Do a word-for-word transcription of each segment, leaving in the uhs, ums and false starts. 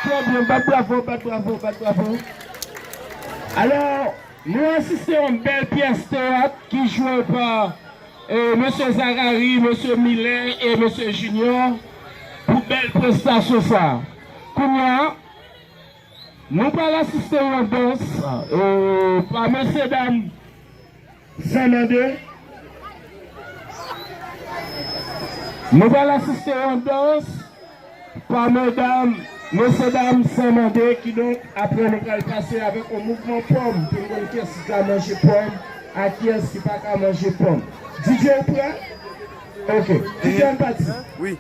Trè byen, bat bravo, bat bravo, bat bravo. Alò, nou asiste yon bèl pyès teyat ki jwe pa, eh, mesye Zacharie, mesye Miller e mesye Junior pou bèl prestasyon sa a. Kounye a, nou pral asiste yon dans, eh, pa mesye dam San mande. Nou pral asiste yon dans pa medam, mesye dam San mande, kidonk, apre nou pral pase avèk yon mouvman pòm pou n konn kiyès ki ka manje pòm ak kiyès ki pa ka manje pòm. D J, ou prè? Ok. D J, ann pati. Wi.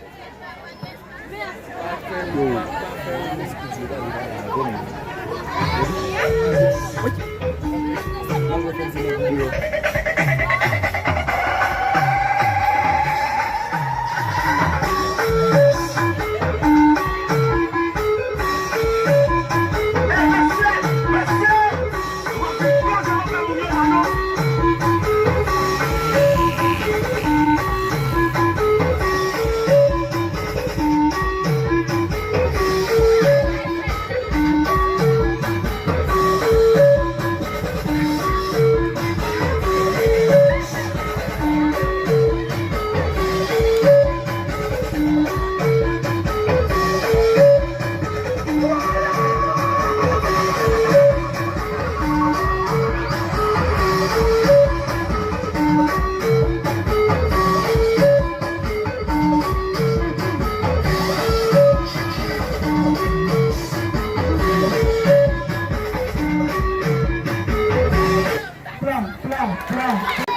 Pla, pla, pla.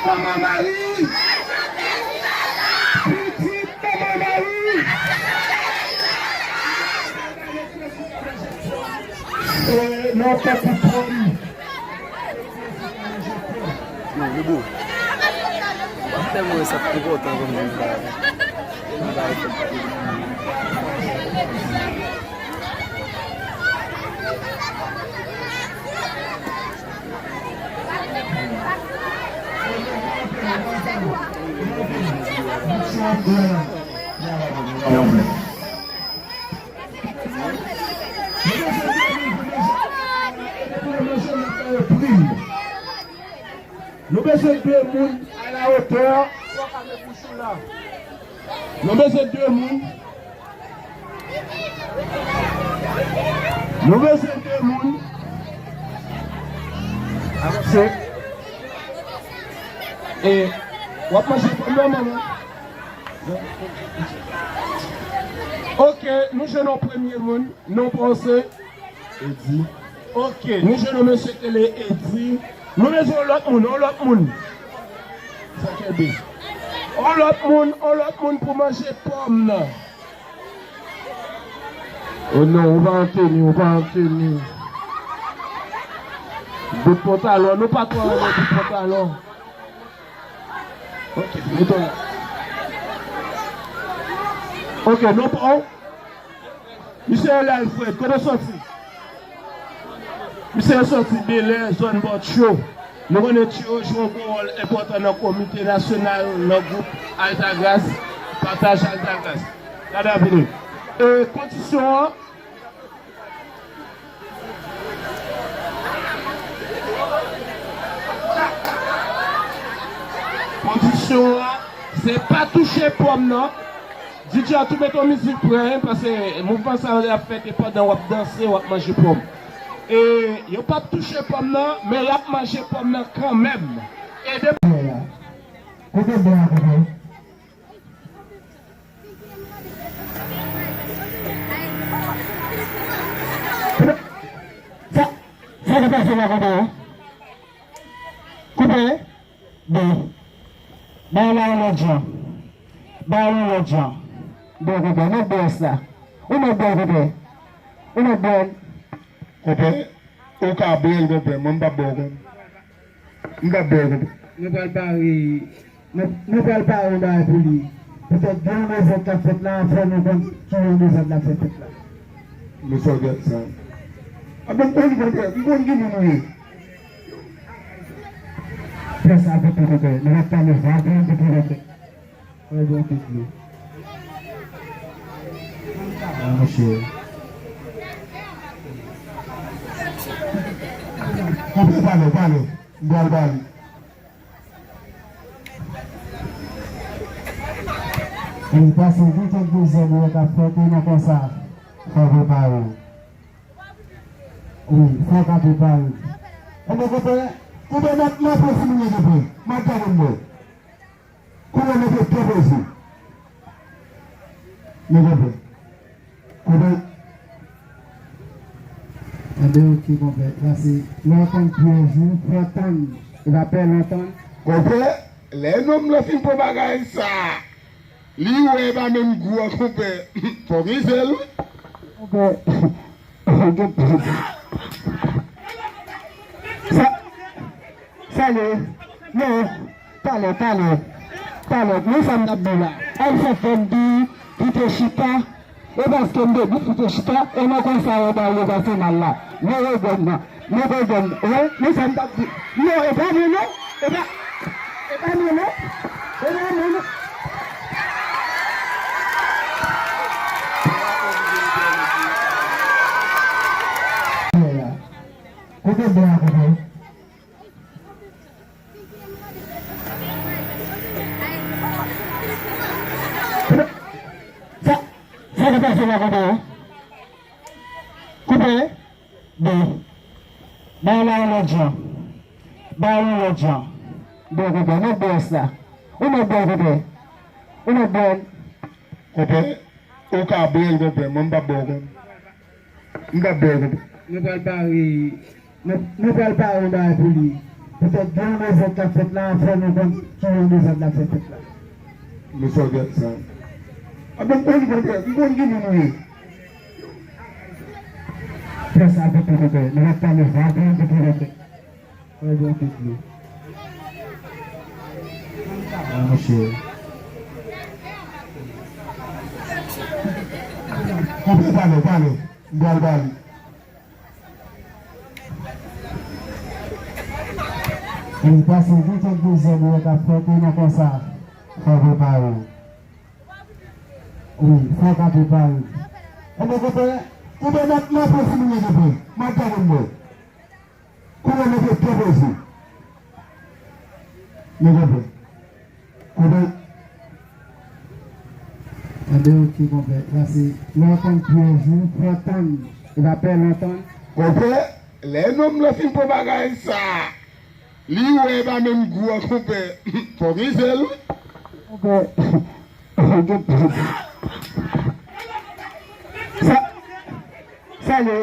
Manman Mari! Pitit Manman Mari! Eh, non, pa pou pòm. Yo, Lebo. M tèlman wè sa pou kontan kòm jan m ba. Nou bezwen de moun à la hauteur. Nou bezwen de moun. Nou bezwen de moun. Avanse. E w ap manje pòm nan, manman? Ok, nou jwenn yon premye moun. Non pa w se Edi. Ok, nou jwenn yon mesye ki rele Edi. Nou bezwen yon lòt moun, yon lòt moun. Sa kenbe. Yon lòt moun, yon lòt moun pou manje pòm nan. Oh non, ou pa an teni, ou pa an teni. Bout pantalon, nou pa twò renmen bout pantalon. Ok, mete w la. Ok, non pa w. Misye rele Alfred, kote w sòti? Misye sòti Bèlè, zòn bò Tyo. Nou konnen Tyo jwe yon gwo wòl enpòtan nan komite nasyonal, nan gwoup Altagras, pataj Altagras. Gade avini. E kondisyon an, Kondisyon an, se pa touche pòm nan. D J a tou met yon mizik prè, paske mouvman sa yo ap fèt e pandan w ap danse, w ap manje pòm. E yo p ap touche pòm nan, men y ap manje pòm nan kanmenm. E depi Kote bè a, kote? Sa, sa k ap pase la, konpè? Konpè? Bon. Ba la yon lòt jan. Ba yon lòt jan. Bon, konpè, mèt bwè sa. Ou mèt bwè, konpè. Ou mèt bwè. Konpè, ou ka bwè l, konpè. Mwen, m p ap ba w, konpè. M p ap bwè, konpè. Nou pral pare, nou, nou pral pare yon bagay pou li. Petèt gen yon event k ap fèt la, fò nou konn ki yon event l ap fèt la. Nou fò gèt sa. A bon, m konn, konpè, m konn ki moun ou ye. Fè sa pou pwofetè. Nou va pale va pou pwofetè. Fè bon tout nou. Ah, monchè. Ou pe pale, pale. M pral pale. Wi, pase vit ak dezòd yo k ap fèt, e nan konsa, fò prepare w. Wi, fò w ka prepare w. Enben, konpè, konpè, n ap, n ap fè fini, konpè. M ap gade m wè. Kounye a mete tèt poze. Nou konpè. Konpè. Enben, oke, konpè. Pase, lè w tann plizyè jou, fò w tann. E pa pè lontan. Konpè, lè nonm lan fin pran bagay sa, li wè e pa menm gou an, konpè. Fò gen zèl, wi. Konpè. Sa, salye. Non. Talè, talè. Talè. Men sa m t ap di w la. Al fè fè m di, kite chita. E paske m te di kite chita, e nan konsa yo ba yo pase mal la. Men yo gòm nan. Men yo gòm. Wè, men sa m t ap di. Non, e pa mwen non. E pa, e pa mwen non. E pa mwen non. Kote blan an, kote? Sa, sa k ap pase la, konpè? Konpè? Bon. Ba la yon lòt jan. Ba yon lòt jan. Bon, konpè, mèt bwè sa. Ou mèt bwè, konpè. Ou mèt bwè. Konpè, ou ka bwè l, konpè. Mwen, m p ap bwè, konpè. M p ap bwè, konpè. Nou pral pare, nou, nou pral pare yon bagay pou li. Petèt gen yon dezòd k ap fèt la, fò nou konn ki yon dezòd l ap fè fèt la. Nou fò gèt sa. A, bon, m konn, konpè, m konn ki moun ou ye. Fè sa pou pwofetè. Nou va pale va pou pwofetè. Fè bon tout nou. Ah, monchè. Ou pe pale, pale. M pral pale. Wi, pase vit ak dezòd yo k ap fèt, e nan konsa, fò w prepare w. Wi, fò w ka prepare w. Enben, konpè, konpè, n ap, n ap fè fini, konpè. M ap gade m wè. Kounye a mete tèt poze. Nou konpè. Konpè. Enben, oke, konpè. Pase lè w tann plizyè jou, fò w tann. E pa pè lontan. Konpè, lè nonm lan fin pran bagay sa, li wè e pa menm gou an, konpè. Fò gen zèl, wi. Konpè. Sa, salye.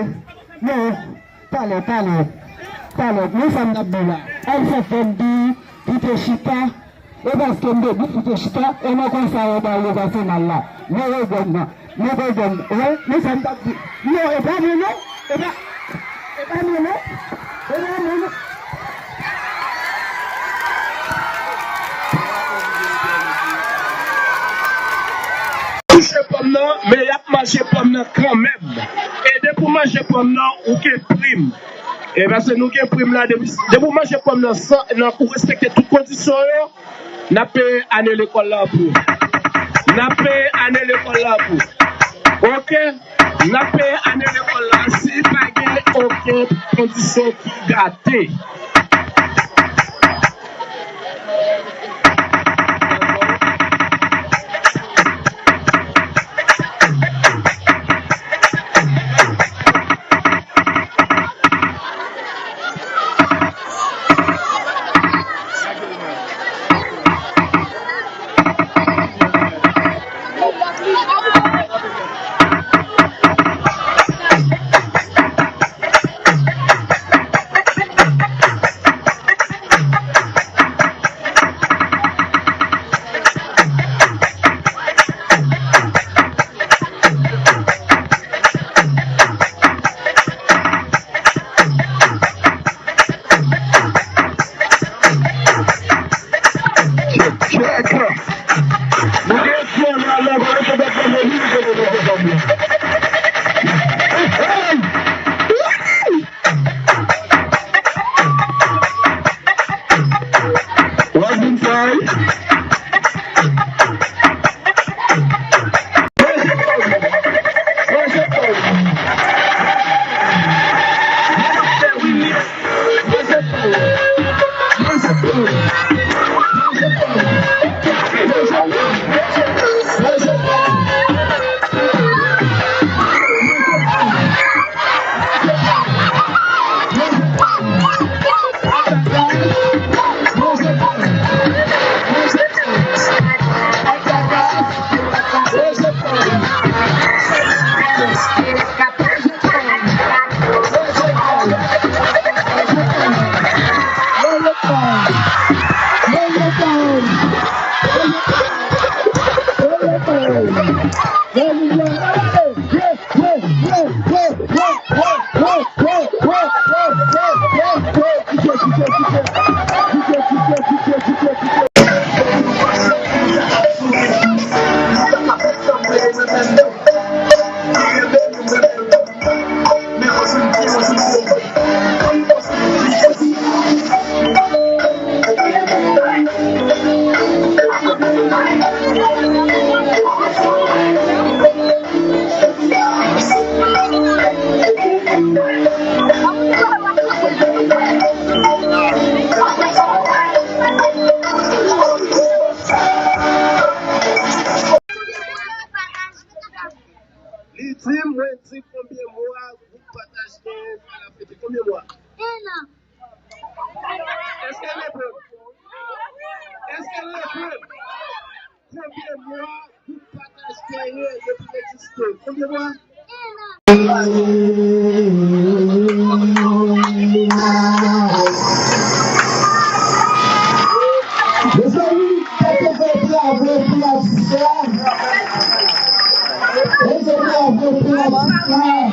Non. Talè, talè. Talè. Men sa m t ap di w la. Al fè fè m di, kite chita. E paske m te di kite chita, e nan konsa yo ba yo pase mal la. Men yo gòm nan. Men yo gòm. Wè, men sa m t ap di. Non, e pa mwen non. E pa, e pa mwen non. E pa mwen non. Touche pòm nan, men y ap manje pòm nan kanmenm. E depi w manje pòm nan, ou gen prim. E paske nou gen prim la, depi, depi w manje pòm nan san, nan, ou respekte tout kondisyon yo, n ap peye ane lekòl la pou ou. N ap peye ane lekòl la pou ou. Oke? N ap peye ane lekòl la si pa gen okenn kondisyon ki gate. Konbyen mwa? Èske l reponn? Èske l reponn? Konbyen mwa gwoup Pataj genyen depi l egziste? Konbyen mwa? Mezanmi, fè bravo pou atis la. Fè bravo pou atis la.